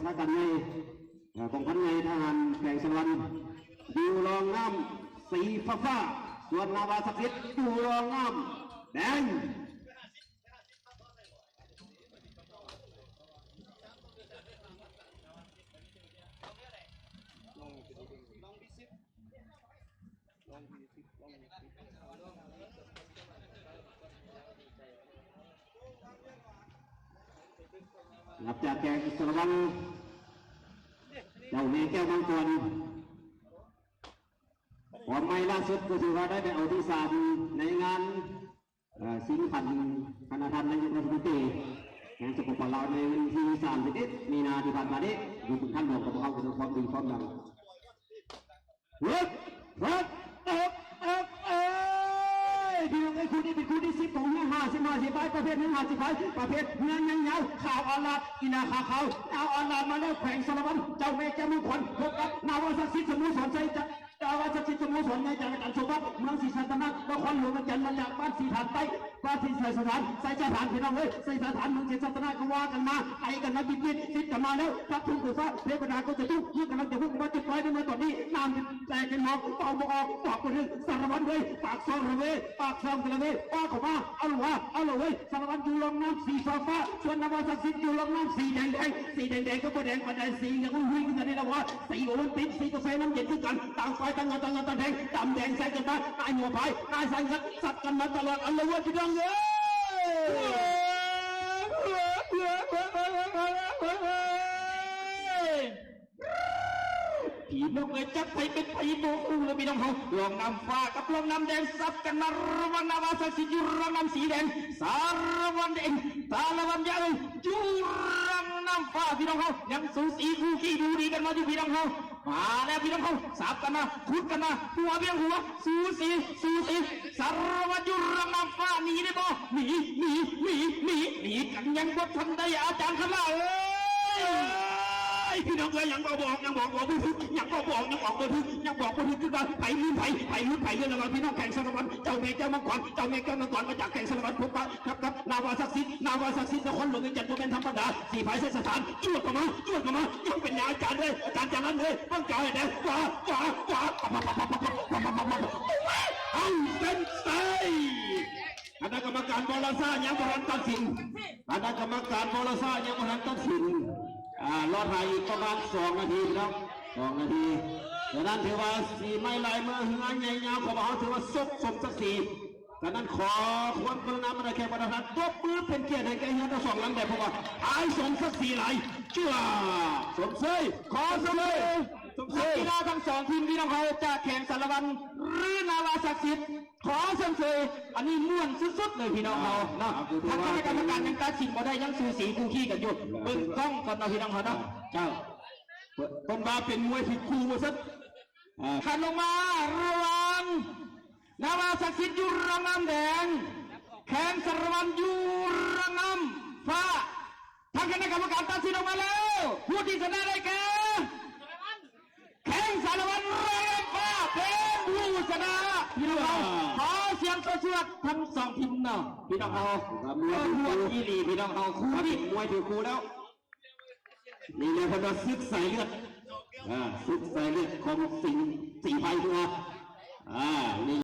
ພາກັນໃຫຍ່ ເອີ ກອງພັນໃຫຍ່ທະຫານແຂວງສາລະວັນ ຢູ່ລອງນ້ຳສີຟ້າໆ ສ່ວນນາວາສັກສິດຢູ່ລອງນ້ຳແດງ. ຫຼັງຈາກແຂວງສາລະວັນ ເຈົ້າແມ່ແກ້ວມັງກອນ ຄວາມໃໝ່ລ່າສຸດກໍຖືວ່າໄດ້ໄປເອົາທີສາມໃນງານ ເອີ ຊິງຂັນຄະນະທ່ານນາຍົກລັດຖະມົນຕີແຫ່ງສະປປ ລາວ ໃນວັນທີສາມສິບເອັດ ມີນາທີ່ຜ່ານມານີ້ ຢູ່ບນຂັ້ນຫຼວງຂອງພວກເຮົາກໍຕ້ອງຄວາມດີຄວາມດັງ. ເຮີດ ເຮີດ ເອີ ເອີ ເອີຍ ພີ່ນ້ອງເອີຍ ຄູ່ນີ້ເປັນຄູ່ທີສິບຂອງເຮືອຫ້າສິບຫ້າ ປາຍ ປະເພດເຮືອຫ້າສິບປາຍ ປະເພດເຮືອຍາວໆ ຂາວອາລາດ ອີນາຂາຂາວ ຂາວອາລາດ ມາແລ້ວ ແຂວງສາລະວັນ ເຈົ້າແມ່ແກ້ວມັງກອນ ພົບກັບນາວາສັກສິດ ສະໂມສອນໄຊຈະ ນາວາສັກສິດ ສະໂມສອນໃຫຍ່ຈາກອາຈານສົມບັດ ເມືອງສີສັດຕະນະ ນະຄອນຫຼວງວຽງຈັນ ມາຈາກບ້ານສີຖານໃຕ້ ບ້ານສີສາຍສະຖານ ໄຊສະຖານ ພີ່ນ້ອງເອີຍ ໄຊສະຖານ ເມືອງສີສັດຕະນະ ກໍວ່າກັນມາ ໄປກັນມາ ບິດໆ ຊິດກັນມາແລ້ວ ປັກທຸງໄຟຟ້າ ເທວະດາກໍຈະທຸກ ເຮືອກຳລັງຈະພຸ້ງມາ ຈະປ່ອຍໃນເມື່ອຕອນນີ້ ນ້ຳແຕກເປັນໜອງ ເປົ່າບໍ່ອອກ ບອກບໍ່ຖືກ ສາລະວັນເອີຍ ປາກຊ່ອງລະເວີຍ ປາກຊ່ອງລະເວີຍ ປາກເຂົ້າມາ ເອົາລະວະ ເອົາລະເວີຍ ສາລະວັນຢູ່ຮ່ອງນ້ຳສີຟ້າໆ ສ່ວນນາວາສັກສິດຢູ່ຮ່ອງນ້ຳສີແດງໆ ສີແດງໆ ກໍບໍ່ແດງປານໃດ ສີຫຍັງຮຸ້ຍໆ ຄືກັນນີ້ລະວະ ສີໂອວັນຕິນ ສີກາເຟນ້ຳເຢັນຄືກັນ ຕ່າງຝ່າຍຕ່າງງານ ຕ່າງງານຕ່າງແດງ ດຳແດງໃສ່ກັນມາ ອ້າຍຫົວພາຍ ອ້າຍໃສ່ເງິນ ສັດກັນມາຕະຫຼອດ ເອົາລະເວີຍ ພີ່ນ້ອງເອີຍ ພີ່ນ້ອງເອີຍ ຈັກໃຜເປັນໃຜບໍ່ຮູ້ເລີຍ ພີ່ນ້ອງເຮົາ ຮ່ອງນ້ຳຟ້າກັບຮ່ອງນ້ຳແດງ ສັບກັນມາ ລະຫວ່າງນາວາສັກສິດຢູ່ຮ່ອງນ້ຳສີແດງ ສາລະວັນເອງ ສາລະວັນຢາເອີຍ ຢູ່ຮ່ອງນ້ຳຟ້າ ພີ່ນ້ອງເຮົາ ຍັງສູສີຄູ່ຄີດູດີກັນມາຢູ່ ພີ່ນ້ອງເຮົາ ມາແລ້ວ ພີ່ນ້ອງເຮົາ ສັບກັນມາ ຂຸດກັນມາ ຫົວພຽງຫົວ ສູສີ ສູສີ ສາລະວັນຢູ່ຮ່ອງນ້ຳຟ້າ ໜີໄດ້ບໍ່ ໜີ ໜີ ໜີ ໜີ ໜີກັນຍັງບໍ່ທັນໄດ້ ອາຈານຄະລາເອີຍ ພີ່ນ້ອງເອີຍ ຍັງບອກ ຍັງບອກບໍ່ຖືກ ຍັງບອກ ຍັງບອກບໍ່ຖືກ ຍັງບອກບໍ່ຖືກ ຄືວ່າໃຜລືມໃຜ ໃຜລືມໃຜ ເລື່ອງລະຫວ່າງພີ່ນ້ອງແຂວງສາລະວັນ ເຈົ້າແມ່ແກ້ວມັງກອນ ເຈົ້າແມ່ແກ້ວມັງກອນ ມາຈາກແຂວງສາລະວັນ ພົບປະກັບ ກັບນາວາສັກສິດ ນາວາສັກສິດ ນະຄອນຫຼວງວຽງຈັນ ບໍ່ແມ່ນທຳມະດາ ສີພາຍໄຊສະຖານ ຈວດເຂົ້າມາ ຈວດເຂົ້າມາ ຍັງເປັນຫຍັງອາຈານເອີຍ ອາຈານຈາລັນເອີຍ ເບິ່ງຈອໃຫ້ແດ່ ຂວາ ຂວາ ຂວາ ເອົາເສັ້ນໄຊ ຄະນະກຳມະການວາລະຊາດຍັງບໍ່ທັນຕັດສິນ ຄະນະກຳມະການວາລະຊາດຍັງບໍ່ທັນຕັດສິນ ອ່າ ລໍຖ້າອີກປະມານສອງນາທີເນາະ ສອງນາທີ ສະນັ້ນຖືວ່າສີໄມ້ລາຍເມືອເຮືອໃຫຍ່ຍາວຂອງພວກເຮົາ ຖືວ່າສົບສົມສັກສີ ສະນັ້ນຂໍຄວາມກະລຸນາບັນດາແຂກບັນດາທ່ານ ຕົບມືເປັນກຽດໃຫ້ແກ່ເຮືອທັງສອງລຳແດ່ ເພາະວ່າອ້າຍສົມສັກສີຫຼາຍ ເຈື່ອ ສົມເຊີຍ ຂໍຊົມເຊີຍ ນັກກິລາທັງສອງທີມ ພີ່ນ້ອງເຮົາ ຈາກແຂວງສາລະວັນ ຫຼື ນາວາສັກສິດ ຂໍຊົມເຊີຍ ອັນນີ້ມ່ວນສຸດໆເລີຍພີ່ນ້ອງເຮົາເນາະ ເນາະ ທາງຄະນະກຳມະການຍັງຕັດສິນບໍ່ໄດ້ ຍັງສູສີຄູ່ຄີກັນຢູ່ ເບິ່ງກ້ອງກ່ອນເນາະພີ່ນ້ອງເຮົາເນາະ ເຈົ້າ ເພິ່ນວ່າເປັນມວຍຖືກຄູ່ວ່າຊັ້ນ ອ່າ ຂັນລົງມາລະຫວ່າງ ນາວາສັກສິດຢູ່ຮ່ອງນ້ຳແດງ ແຂວງສາລະວັນຢູ່ຮ່ອງນ້ຳຟ້າ ທາງຄະນະກຳມະການຕັດສິນອອກມາແລ້ວ ຜູ້ທີ່ຊະນະໄດ້ແກ່ ແຂວງສາລະວັນ ຮ່ອງນ້ຳຟ້າ ເປັນຜູ້ຊະນະ ພີ່ນ້ອງເຮົາ ຂໍສຽງໂຊຊວດທັງສອງທີມເນາະ ພີ່ນ້ອງເຮົາ ເອີ ມ່ວນອີ່ຫຼີ ພີ່ນ້ອງເຮົາ ຄູ່ນີ້ ມວຍຖືກຄູ່ແລ້ວ ນີ້ແຫຼະເພິ່ນວ່າສຶກສາຍເລືອດ ອ່າ ສຶກສາຍເລືອດຂອງສິງສີໄພ ຄືວ່າ ອ່າ ນີ້